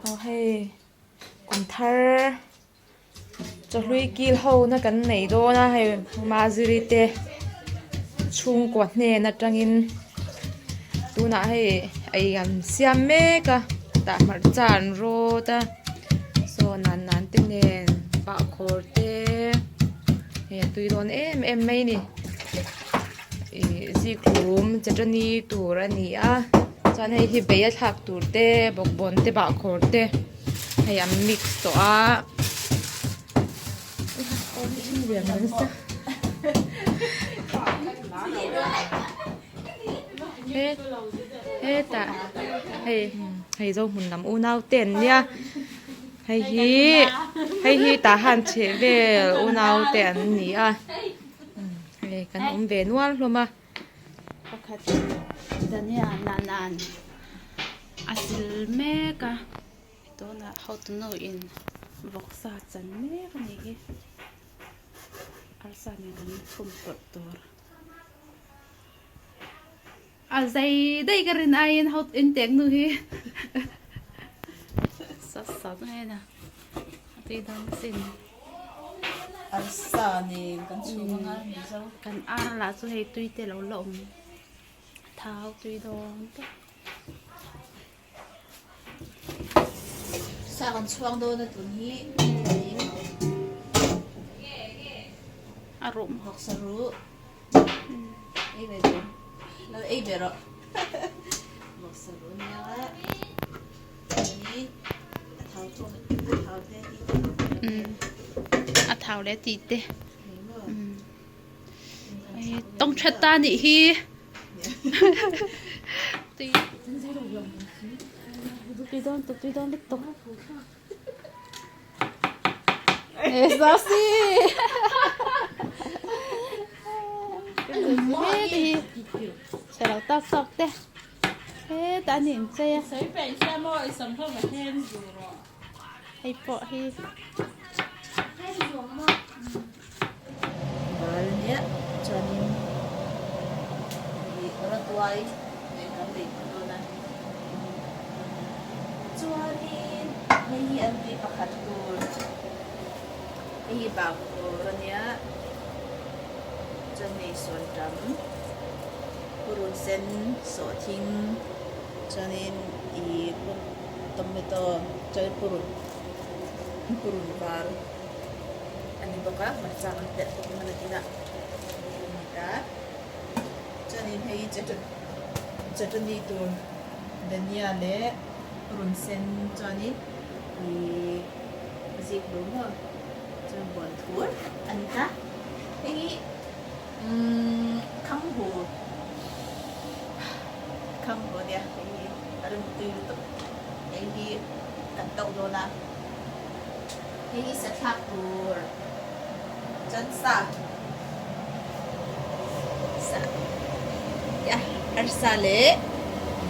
Aw hei kum thar chawhlui kil ho na kan nei dawn a hei Maziri te chhungkua hnen atangin tunah hei ei an siam mek a tah hmarcha an rawt a saw nan nan te nen bahkhawr te hei a tui dawn em em mai a ni. Ih zikhlum chutney tur a ni a chuan hei hi bai a thlak tur te bawkbawn te bahkhawr te hei an mix tawh a hetah hei hei zohmun lam unau te an nia hei hi hei hi tah han chheh vel unau te an ni a. Hei kan awm ve nual hlawm a. Pakhat Dania Nanan a sil mek a, tunah hotunu in vawksa chan mek a ni hi, arsa nen kan chhum tawlh tur. A zei daih ka rin aiin hot in tek nu hi sat sat mai a a tui dawn sin. Arsa nen kan chhum anga mizo. Kan ar lah chu hei tui te lo la awm thau tui dawn tawp. Sa kan chhuang dawn a tun hi a rum vawksa ruh ei ve tur lo ei ve rawh vawksa ruh nia ni a thau chu a thau te ti te a thau leh ti te tawng that ta nih hi. Tui dawn tuk tui dawn lutuk. Sasi. Chhelo tak zawk te. Hetah an inchei a. Hei pawh hi. Bal nia chuanin ih rawtuai nen kan lei phah dawn a chuanin hei hi an tui pakhat tur hei hi bak tur a nia chuan hei sawn tam purun sen sawhthing chuanin ih tomato chuan purun purun var. A ni bawk a, hmarcha kan telh bawk ang a nakinah a ni ta. Chuanin hei chutney tur dhania leh run sen chuanin ih zik dur maw chuan buan thur a ni ta. Hei hi umm khanghu khanghu a nia hei hi a rem tui lutuk hei hi kan tauh dawn a. Hei hi sathlak tur chuan sa sa ya arsa leh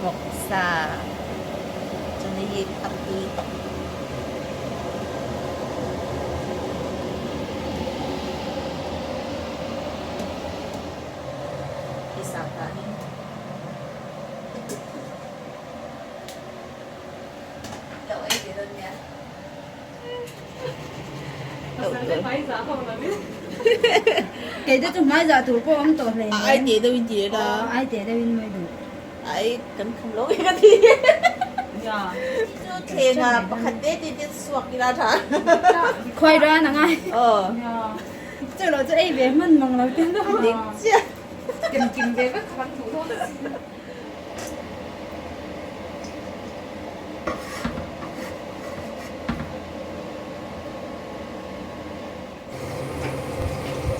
vawksa chuan hei hi a tui tawp. Hei sa tanin. Lo ei ve dawn nia. Kei te chu hmai zah tur pawh awm tawh hle A ai teh deuh in ti la. Ai teh deuh in mai duh. Ai kan kham lo nge ka ti. Chu thleng ah pakhat te te te suak ila tha. Khuai ran ang ai. Aw. Chu lo chu ei ve hman mang lo te. Dik chiah. Kem kim ve vek khan duh dawn si.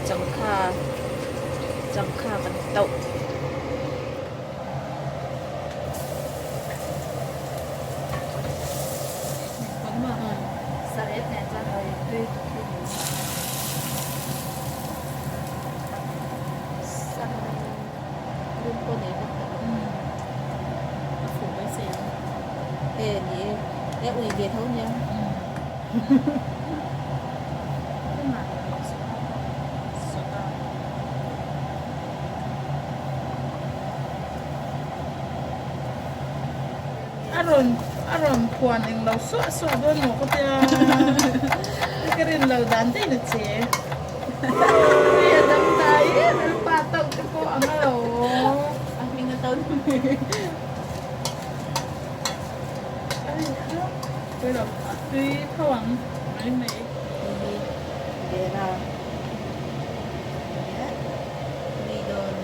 Changkha changkha kan tauh. Sarep nen chuan hei tui Rin pawh nei vek tawh lo. A fuh mai se ang. E ni e. E ui ve tho nia. A rawn a rawn phuan eng lo suah suah dawn maw ka tia ka rin lo dan daih na che hei a dang dai em em pa tauh te pawh ang a lo a hming a tauh a rin kha pawilo a tui tho ang mai mai Vera tui dawn.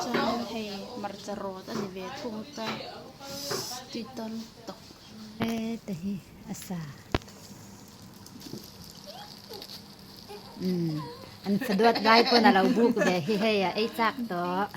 Chuanin hei hmarcha rawt a ni ve thung ta tui tawn tawk. Heta hi a sa umm an fa duat lai pawn a lo buk ve hi hei a ei chak tawh.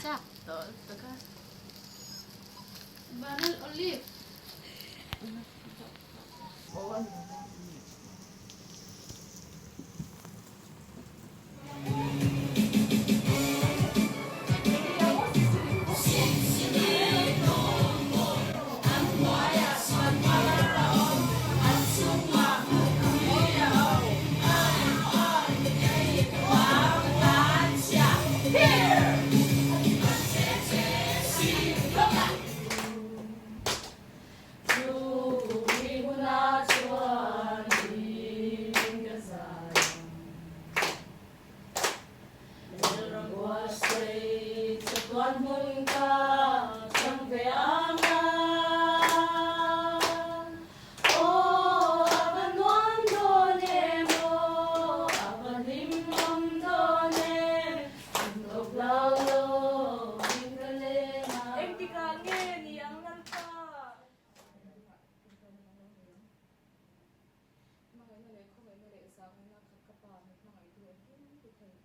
Hmangaihna leh khawngaihna leh zahna khat ka pa min hmangaihtu engkim ti thei.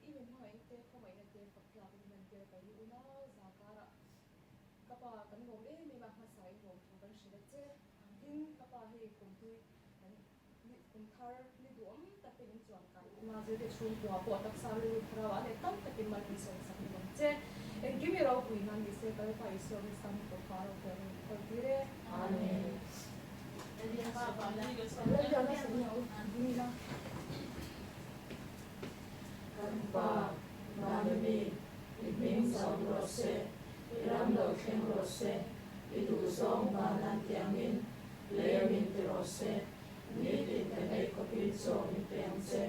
I min hmangaihna te, khawngaihna te fak tlak in lan tir ka hi unau za karah ka pa kan lawm em em a, hmasa in lawm thu kan hrilh a che. Tin, ka pa hei kum hlui kan ni kum thar ni duhawm tak te min chuan kai tum a, zirte chhungkua pawh a taksa rilru thlarau ah leh tam takin mal min sawm sak ni awm che. Engkim i ropui nan ni se Lalpa Isua Krista hmu tawh kha a ropui ang in kawl tir e. Amen. Kan Pa, Vana mi, i hming zauh rawh se, i ram lo thleng rawh se, i duhzawng vanan tiangin lei a min ti rawh se, nitin kan ei khawpin chaw min pe ang che,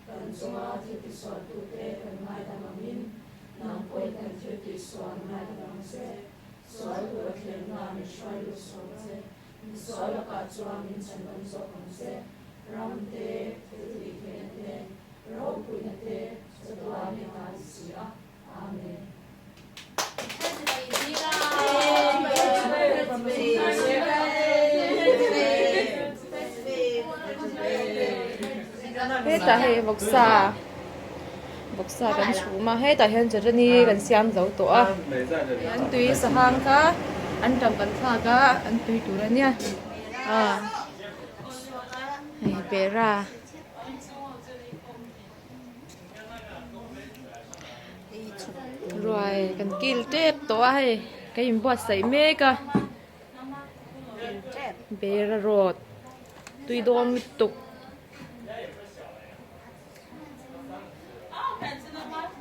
kan chunga thil tisualtute kan ngaidam angin nang pawhin kan thil tihsual ngaidam ang che, sual tura thlemna min hruai lut sual che. Misual lakah chuan min chhanawm zawk ang che, ram te, thil tih theihna te, ropuina te, chatuan i ta ni si a. Amen. Hetah hei vawksa vawksa kan chhum a hetah hian chutani kan siam zo tawh a an tui sahang kha an tam kan thlak a an tui tur a nia ah hei bera ruai kan kil tep tawh a hei ka inbuatsaih mek a bera rawt tui dawn lutuk.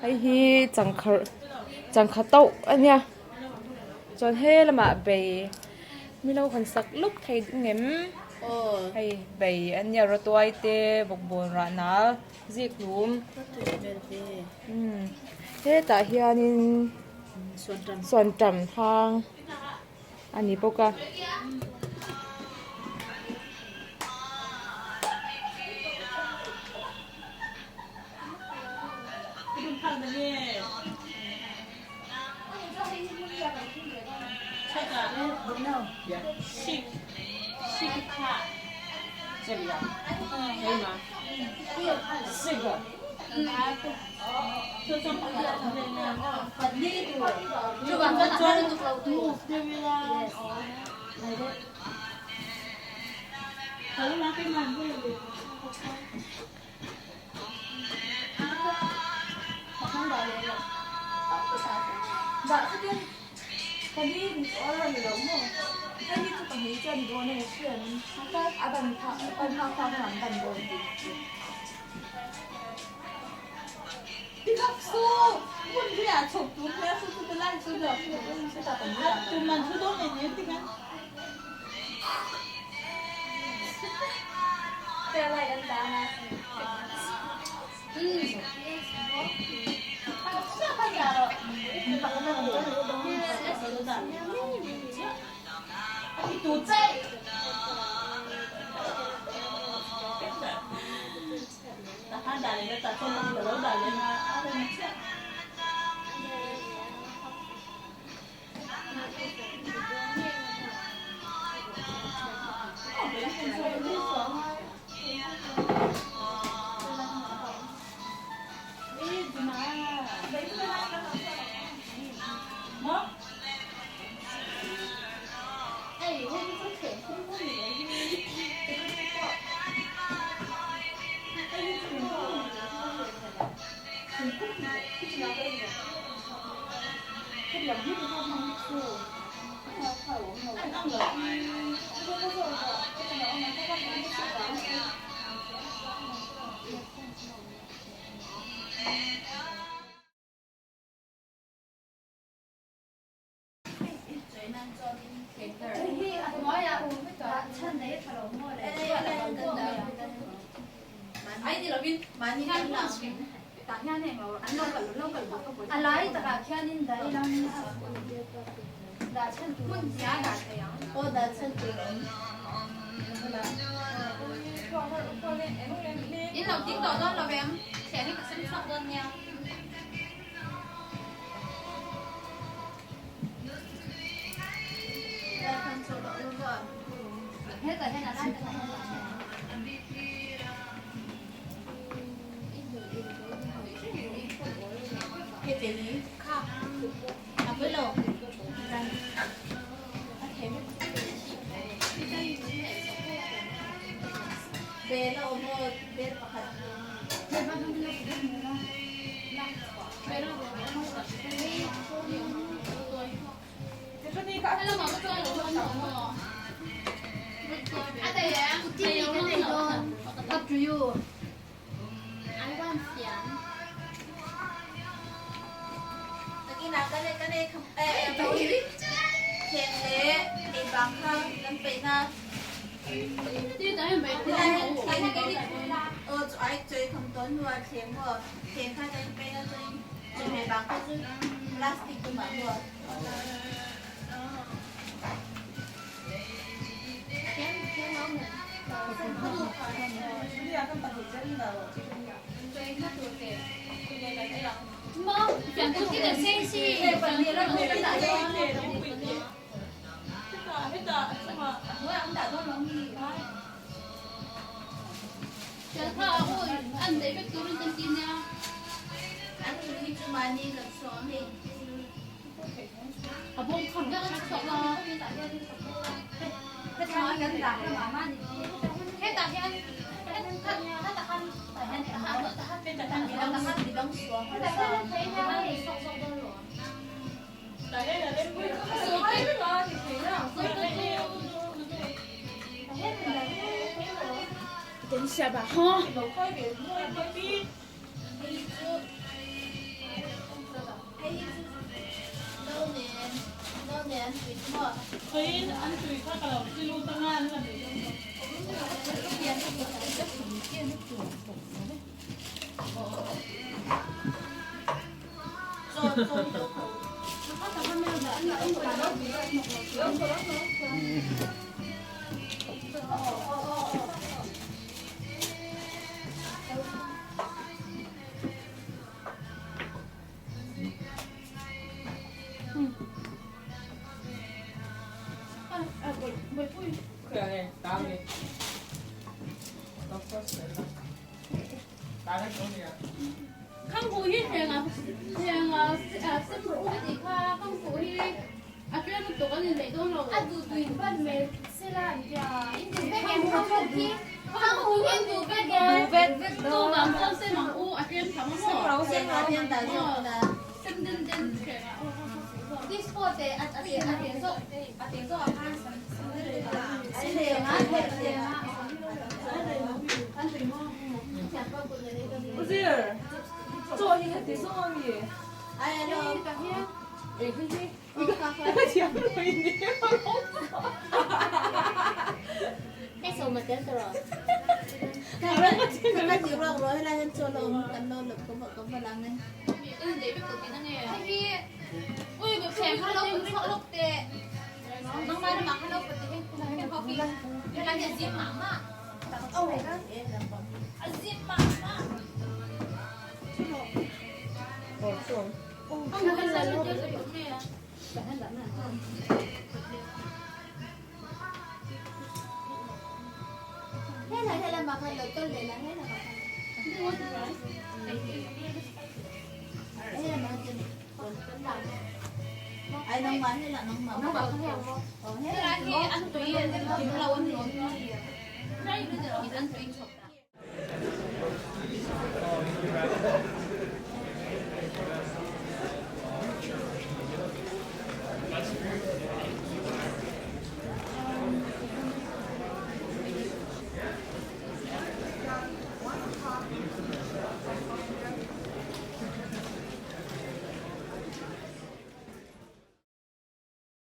Hei hi changkha changkha tauh a nia chuan he lamah bei milo han sak luk thei ding em hei bei a nia rawtuai te bawkbawn rah nal zik hlum hetah hianin suanṭam hang a ni bawk a.